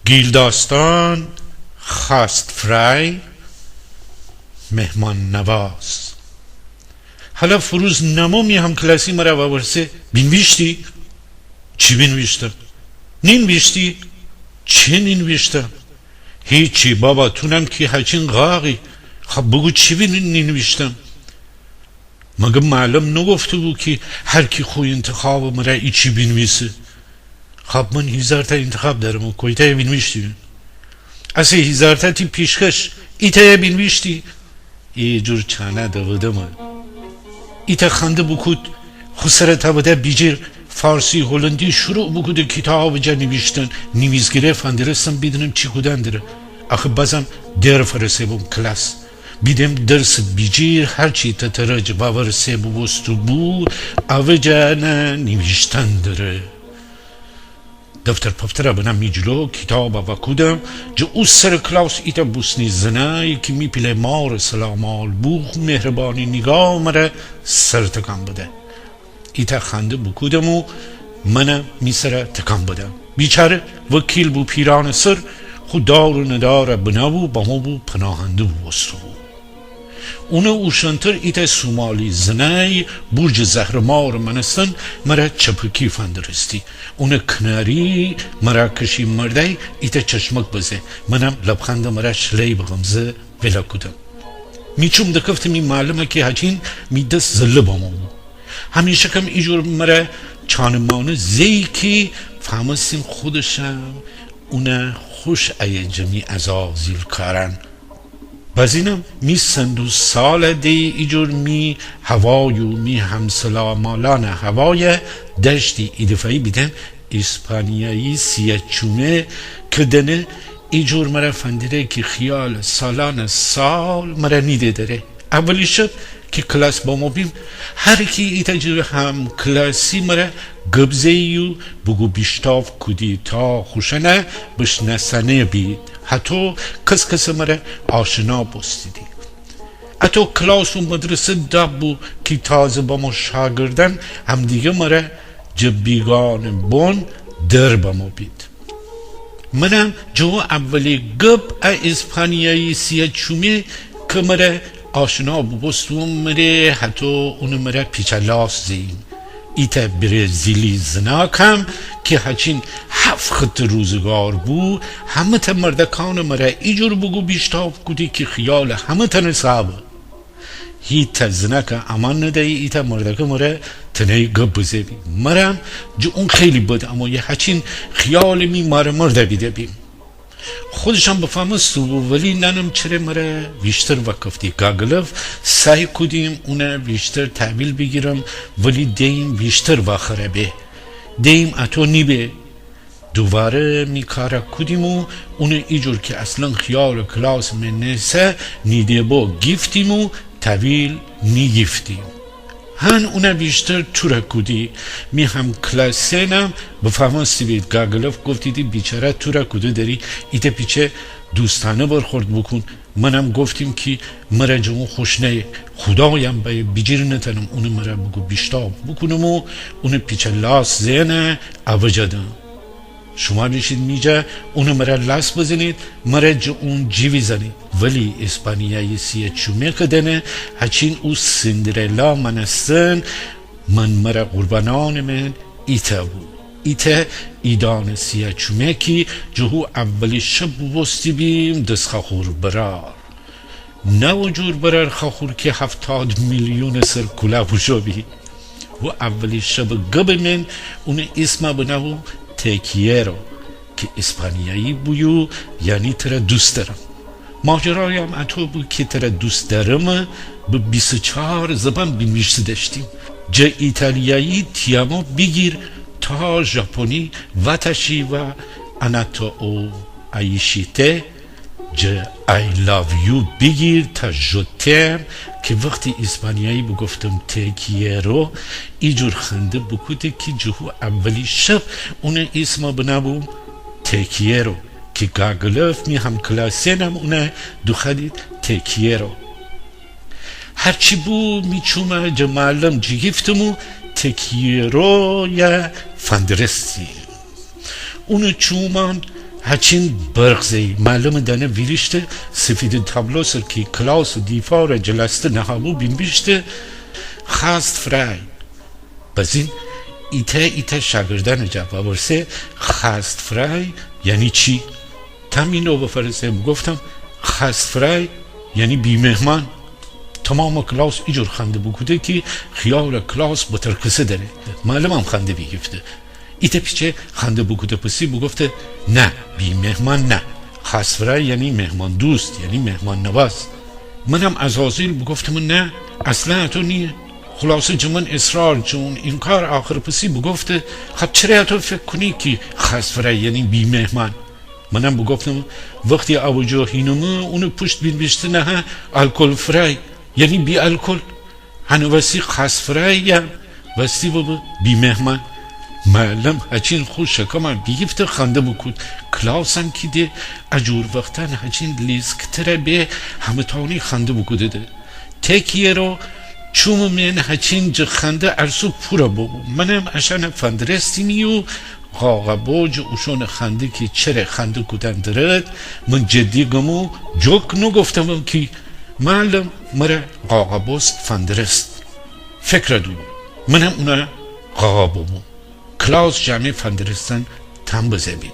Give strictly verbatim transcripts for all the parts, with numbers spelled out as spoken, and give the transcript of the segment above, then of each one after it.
گیلداستان، خاست فرای، مهمان نواز. حالا فروز نمو می همکلاسی مره وورسه: بینیویشتی؟ چی بینیویشتم؟ نینیویشتی؟ چی نینیویشتم؟ هیچی بابا، تونم کی هچین قاقی. خب بوگو چی بینی نینیویشتم؟ مگه معلم نوگفته‌بو کی هر کی خو اینتخابه مره ایچی بینیویسه؟ خب من هیزارتا اینتخاب دارم و کویتایه بینیویشتی؟ اسه هیزارتا تی پیشکش، ایتایه بینیویشتی؟ ایجور چانه دوده مه. ایتا خنده بوکود، خو سره تاوده بیجیر، فارسی هلندی شروع بوکوده کیتابه جا نیویشتن. نیویزگیره فندرستم بیدینم چی کودن دره. آخه بازم دیر فأرسه‌بوم کلاس. بیدم درسٚ بیجیر هرچی تترج وأورسه بوبوسته‌بو، اوجا نه نیویشتن دره. دفتر پفتره بنم می جلو، کیتابه وأکودم. جه او سرٚ کلاس ایتا بوسنی زنأی کی می پیله مارٚ سلامال بو، خو مهربانی نیگاه مره سر تکان بده. ایتا خنده بوکودم و منم می سره تکان بدم. بیچاره وکیل بو پیرانٚ سر، خو دار و نداره بنه بو، بامو بو پناهنده بوبوسته‌بو. اونٚ اوشنتر ایتا سومالی زنأی بورجٚ زهرمارٚ مأنستن مره چپکی فندرستی. اونٚ کناری مراکشی مردأی ایتا چشمک بزه. منم لبخندٚ مره شله‌ی به غمزه ویلا کودم. می چوم دکفته می معلمه کی هچین می دس زله بامو بو. همیشکم ایجور مره چانه مانه زه‌یی کی فهمستیم خودشم اونه خوش ایه جه می عزازیل کارأن. بازینم می سن و ساله دیی ایجور می هوای و می همسلامالأنٚ هوایه دأشتی. ایدفعه‌یی بیدم ایسپانیایی سیه چومه کدنه ایجور مره فندره کی خیال سالأنٚ سال مره نیده دره. اولی شب کی کلاس بامو بیم، هر کی ایتا جه همکلاسی مره گب زه‌یی و بوگو بیشتاو کودی تا خوشأنه بشنأسأنه بید. هتو کس‌کسٚ مره آشنا بوستیدی. اتو کلاس و مدرسه داب بو کی تازه بامو شاگردأن همدیگه مره جه بیگانه بون در بامو بید. منم جه او اولی گب ا ایسپانیایی سیه چومه کی مره آشنا بوبوسته‌بو مره، هتو اونٚ مره پیچه لاس زه‌ییم. ایتأ برزیلی زنأکم کی هچین هفت خط روزگار بو، همه‌تأ مردأکانٚ مره ایجور بوگو بیشتاو کودی کی خیالٚ همه‌تأنٚ صابه. هیتأ زنأکه امان ندیی ایتأ مردأکه مره تنهایی گب بزه بی. مرم جه اون خیلی بد امویی، هچین خیالٚ می مارٚ مرده بیده بیم. خودشم بفهمسته‌بو، ولی نأنم چره مره ویشتر وأکفتی. گاگلف سعی کودیم اونه ویشتر تحویل بیگیرم، ولی دییم ویشتر واخره به. دییم اتو نیبه. دوواره می کاره کودیم و اونه ایجور کی اصلا خیالٚ کلاسٚ مئن نیسه نیده بو گیفتیم و تحویل نیگیفتیم. هن اونه ویشتر توره کودی. می همکلاسأنم بفهمسته‌بید. گاگلف گفتیدی بیچاره توره کوده دری، ایتأ پیچه دوستأنه برخورد بوکون. منم گفتیم کی مره جه اون خوش نیه. خودایم بأیه بیجیر نتأنم اونٚ مره بوگو بیشتاو بوکونم و اونٚ پیچه لاس زئنه اوجه دم. شوما بیشید می جا اونٚ مره لاس بزنید، مره جه اون جیویزأنید. ولی ایسپانیایی سیه چومه کدنه، هچین او سیندرلا مأنستن، من مره قوربانأنٚ مئن ایتأ بو. ایتأ ایدأنٚ سیه چومه کی جه هو اولی شب بوبوستی بیم دس خاخور برأر. نه او جور برأر خاخور کی هفتاد میلیونٚ سر کولا بوشو بی. هو اولی شبٚ گبٚ مئن اونٚ ایسمه بنه‌بو ته‌کیئرو کی ایسپانیایی بو یو یعنی تره دوست دأرم. ماجرایم اتو بو کی تره دوست دأرمٚ به بیست و چار زبان بینیویشته دأشتیم. جه ایتالیایی تی آمو بیگیر تا ژاپنی واتاشی وا آناتا او آیشیته، جه I love you بیگیر تا ژو تئم، کی وختی ایسپانیایی بوگفتم ته‌کیئرو، ایجور خنده بوکوده کی جه هو اولی شب اونٚ ایسمه بنه‌بوم ته‌کیئرو. کی گاگلف می همکلاسأنم اونه دوخوأدید ته‌کیئرو. هرچی بو می چومه جه معلم جیگیفتم و ته‌کیئرویه فندرستیم. اونٚ چومأن هچین برق زئی. معلمٚ دانه ویریشته، سفیدٚ تابلو سر کی کلاسٚ دیفارٚ جلسته نهابو بینیویشته: خاست فرای. بازین ایتأ ایتأ شاگردأنٚ جا وورسه: خاست فرای یعنی چی؟ تا می نوبه فأرسه بوگفتم: خاست فرای یعنی بی‌مهمان. تومامٚ کلاس ایجور خنده بوکوده کی خیال کلاس بترکسه دره. معلمم خنده بیگیفته. ایتأ پیچه خنده بوکوده پسی بوگفته: نه، بی‌مهمان نه. خاست فرای یعنی مهمان‌دوست، یعنی مهمان‌نواز. منم عزازیل بوگفتم: نه، اصلا اطو نییه. خلاصه جٚه من اصرار جٚه انکار آخر پسی بوگفته: خب چره اطو فکر کونی کی خاست فرای یعنی بی‌مهمان؟ منم بوگفتم: وختی آبجو هینمه، اونٚ پوشت بینیویشته نهه آلکل فرای، یعنی بی‌آلکل. هنٚ وستی خاست فرای یعنی وستی ببه بی‌مهمان. معلم هچین خو شکمه بیگیفته خنده بوکود. کلاسم کی ده اجور وختأن هچین لیسکتره به، همه‌تأنی خنده بوکوده‌ده. تکیه رو چومٚ مئن هچین جٚه خنده ارسو پوره بوبو. منم اشأنه فندرستیمی و قاقابو جٚه اوشونٚ خنده کی چره خنده کودن درد، من جدی گم و جوک نوگفتم کی معلم مره قاقابوست فندرست. فکره دوبو. منم اونه قاقابو بوم. کلاس جمعٚ فندرستن تام بزه بید.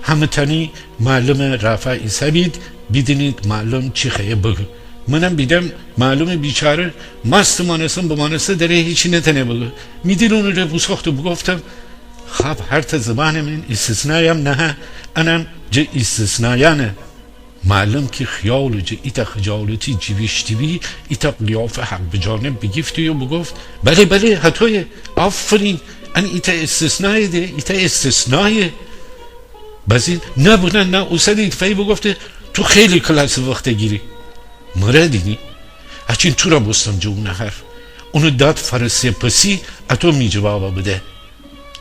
همه‌تأنی معلمٚ رافا ایسه‌بید، بیدینید معلم چی خوأیه بگه. منم بیدم معلمٚ بیچاره ماستٚ مانستن بمانسته دره، هیچی نتأنه بگه. می دیل اونٚ ره بوسوخته بوگفتم: خب هرتأ زبانٚ مئن استثنایم نهه، انم جٚه استثنایأنه. معلم کی خیالٚ جٚه ایتأ خجالتی جیویشته‌بی، ایتأ قیافه حق بجانب بیگیفته و بوگفت: بله، بله، هطویه. آفرین. ان ایتأ استثنایه ده، ایتأ استثنایه. بازین نه بنه نه اوسدی ایتفایی بوگفته: تو خیلی کلاسٚ وخته گیری. مره دینی؟ هچین توره بوستم جٚه اونٚ حرف. اونٚ داد فأرسه پسی اطو می جوابه بده.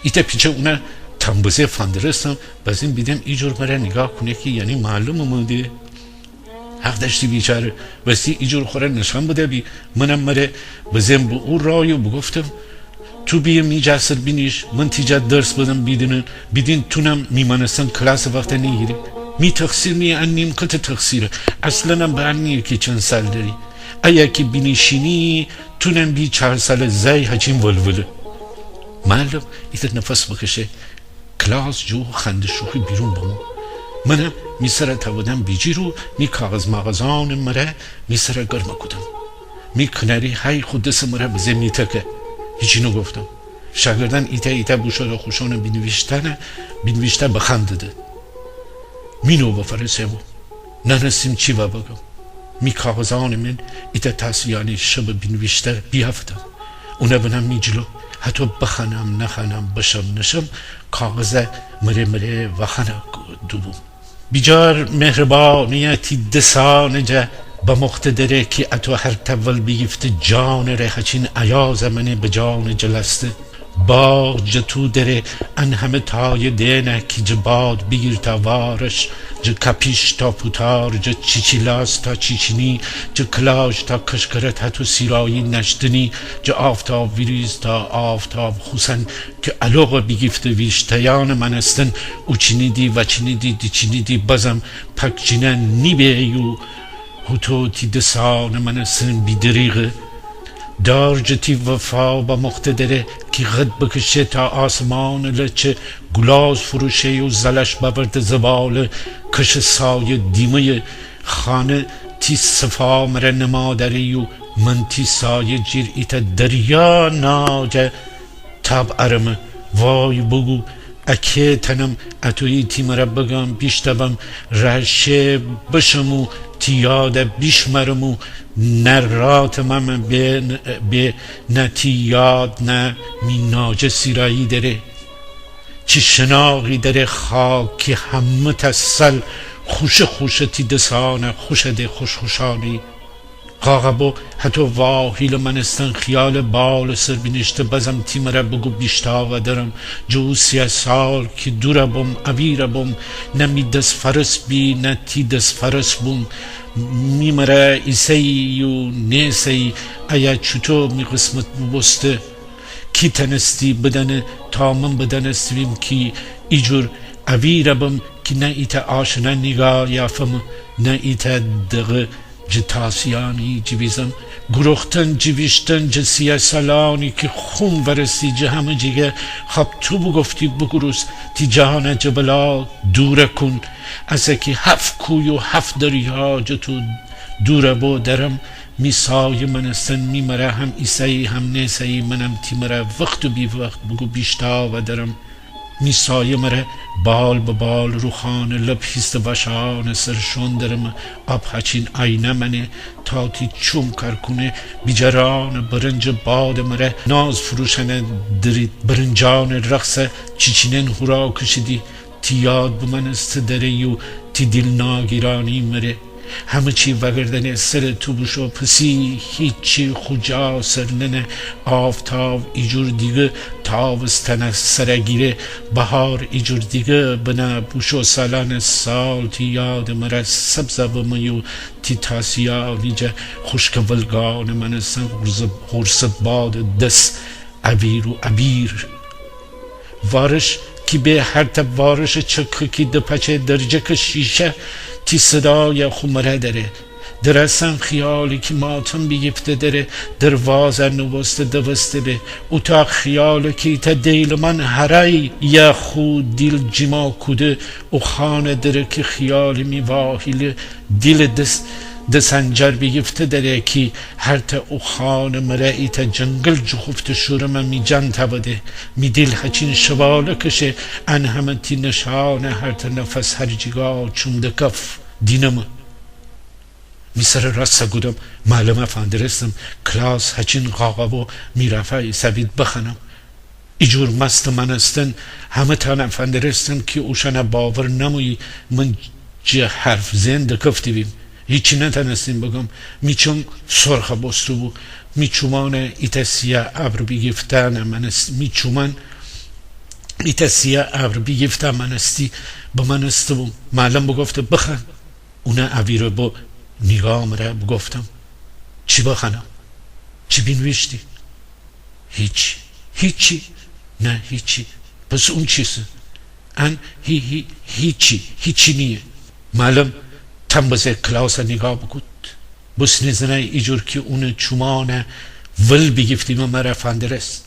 ایتأ پیچه اونه تام بزه فندرستم، بازین بیدم ایجور مره نیگاه کونه کی یعنی معلمٚ مو ده. حق دأشتی بیچاره، وستی ایجور خوره نشان بده بی. منم مره بزم به او رای و بوگفتم: تو بیه می جا سر بینیش، من تی جا درس بدم بیدینن، بیدین تونم می مانستن کلاسٚ وخته نیگیری. می تقصیر نییه، ان نیمکتٚ تقصیره. اصلنم به ان نییه کی چند سال دری. ایه کی بینیشینی، تونم بی چار ساله زای هچین ولوله. معلم ایتأ نفس بکشه، کلاس جٚه خنده شوخی بیرون بمو. منم می سره تاودم بیجیر و می کاغذ ماغذأنٚ مره می سره گرمه کودم. می کناری های خو دسٚ مره بزه می تکه. هیچی نوگفتم. شاگردأن ایتأ ایتأ بوشوده خوشانٚ بینیویشته‌نه، بینیویشته بخنده‌ده. می نوبه فأرسه بو. نأنستیم چی وا بگم. می کاغذأنٚ مئن ایتأ تاسیانی شبٚ بینیویشته بیافتم. اونه بنم می جلو. هتو بخوأنم نخوأنم، بشم نشم، کاغذه مره مره وخوأنه دوبوم. بیجار مهربانیه تی دسأنٚ جا بموخته دره کی اتو هر تول بیگیفته جانٚ ره هچین ایازه منه به جانٚ جلسته. باغ جٚه تو دره، ان همه تایه دئنه کی جٚه باد بیگیر تا وارش، جٚه کپیش تا پوتار، جٚه چیچیلاس تا چیچینی، جٚه کلاج تا کشکرت هتو سیرایی نشتنی، جٚه آفتاب ویریز تا آفتاب خوسن کی الوغه بیگیفته ویشته‌یانٚ مأنستن اوچینیدی، وأچینیدی، دیچینیدی، بازم پکچینه نیبه‌یو هوتو تی دسأنٚ مأنستن بی‌دریغه. دار جٚه تی وفا بموخته دره کی قد بکشه تا آسمانٚ لچه گولاز فروشه‌یو زلش بأورده زباله کشه سایه دیمه‌یه خانه تی صفا مره نما دری‌یو من تی سایه جیر ایتأ دریا ناجه تاب ارمه. وای بوگو اکه تنم اتویی تی مره بگم بیشتوم، رهشه بشمو تی یاده بیشمرمو، نه راتمم به، به نه تی یاد نه می ناجه سیرایی دره. چی شناغی دره خاک کی همه تسل خوشه خوشه تی دسانه خوشه ده خوش‌خوشانی. قاقبو هتو واهیلٚ مأنستن خیالٚ بالٚ سر بینیشته بزم تی مره بوگو بیشتاوه درم. جٚه او سیه سال کی دوره بوم، اویره بوم، نه می دس فأرس بی نه تی دس فأرس بوم. می مره ایسه‌یی و نیسه‌یی، ایه چوتو می قسمت بوبوسته؟ کی تنستی بدأنه تا من بدأنستیم کی ایجور اویره بم کی نه ایتأ آشنا نیگاه یافم، نه ایتأ دغه جٚه تاسیانی جیویزم. گوروختن جیویشتن جٚه سیه سالانی کی خون ورسی جٚه همه جیگه. خب تو بوگفتی بوگوروس تی جانه جٚه بلا دوره کون، اسه کی هفت کوی و هفت دریا جٚه تو دوره بو درم. می سایه مانستن می مره هم ایسه‌یی هم نیسه‌یی، منم تی مره وخت و بی‌وخت بوگو بیشتاو درم. می سایه مره بال به بال روخانه لب هیسته واشانه سر شون درم. آب هچین آینه مانه تا تی چوم کار کونه. بیجارانه برنجٚ بادٚ مره ناز فروشانه دریدی. برنجانه رقصه چیچینن هورا کشیدی. تی یاد بمانسته دره یو تی دیل ناگیرانی مره. همه چی وأگردنه سر تو بوشو پسی، هیچی خو جا سر ننه. آفتاب ایجور دیگه تاوستانه سره گیره، بهار ایجور دیگه بنه بوشو سالانه سال. تی یادٚ مره سبزه بمه یو تی تاسیانی جا خوشکٚ ولگانٚ مانستن غورصه، غورصه بادٚ دس ابیر و ابیر. وارش کی به هرتأ وارشٚ چکه کی دپچه درجکٚ شیشه، تی صدایه خو مره دره. درسن خیالی کی ماتم بیگیفته دره، دروازه نوبوسته دوسته به. اوتاق خیالی کی ایتأ دیلمان هرای یا خو دیل جیما کوده، او خانه دره کی خیالی می واهیله دیلٚ دس، دسنجر بیگیفته دره کی هرتأ او خانه مره ایتأ جنگل جوخوفته شورمه می جان تاوده. می دیل هچین شواله کشه، ان همه تی نشانه هرتأ نفس هر جیگا چوم دکف دینمه. می سرٚ راستأ گودم، معلمه فندرستم، کلاس هچین قاقا بو می رفا ایسه‌بید بخوأنم. ایجور مستٚ مانستن همه‌تأنه فندرستم کی اوشأنه باور نمویی من جٚه حرف زئن دکفته بیم. هیچی نتأنستیم بگم. می چوم سرخه بوسته بو. می چومأنه ایتأ سیه ابر بیگیفتأنه مانستی. می چومأن ایتأ سیه ابر بیگیفتأنه مانستی، بمانسته بو. معلم بوگفته بخوأن. اونه اویرٚ بو نیگاه مره بوگفتم چی بخوأنم؟ چی بینیویشتی؟ هیچی. هیچی؟ نه هیچی. پس اون چیسه؟ ان هی، هی، هیچی، هیچی نییه. معلم تام بزه کلاسه نیگاه بوکود. بوسنی زنای ایجور کی اونٚ چومأنه ول بیگیفتیمه مره فندرست.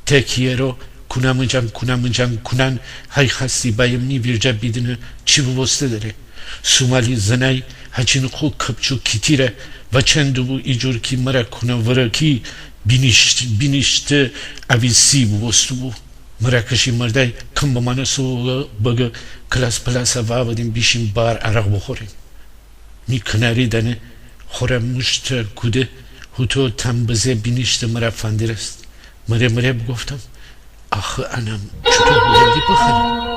تکیه رو کونمجان، کونمجان کونن، هی خوأستی بأیم می ویرجه بیدینه چی بوبوسته دره. سومالی زنای هچین خو کپچو کیتیره وأچندوبو ایجور کی مره کونه ورکی بینیشت، بینیشته اویسی بوبوسته‌بو. مراکشی مردای کم بمانسته‌بو بگه کلاس پلاسه وأودیم بیشیم بار عرق بوخوریم. می کناری دأنه خوره موشته کوده، هوتو تام بزه بینیشته مره فندرست. مره مره بوگفتم آخه انم چوتو بولندی بخوأنم؟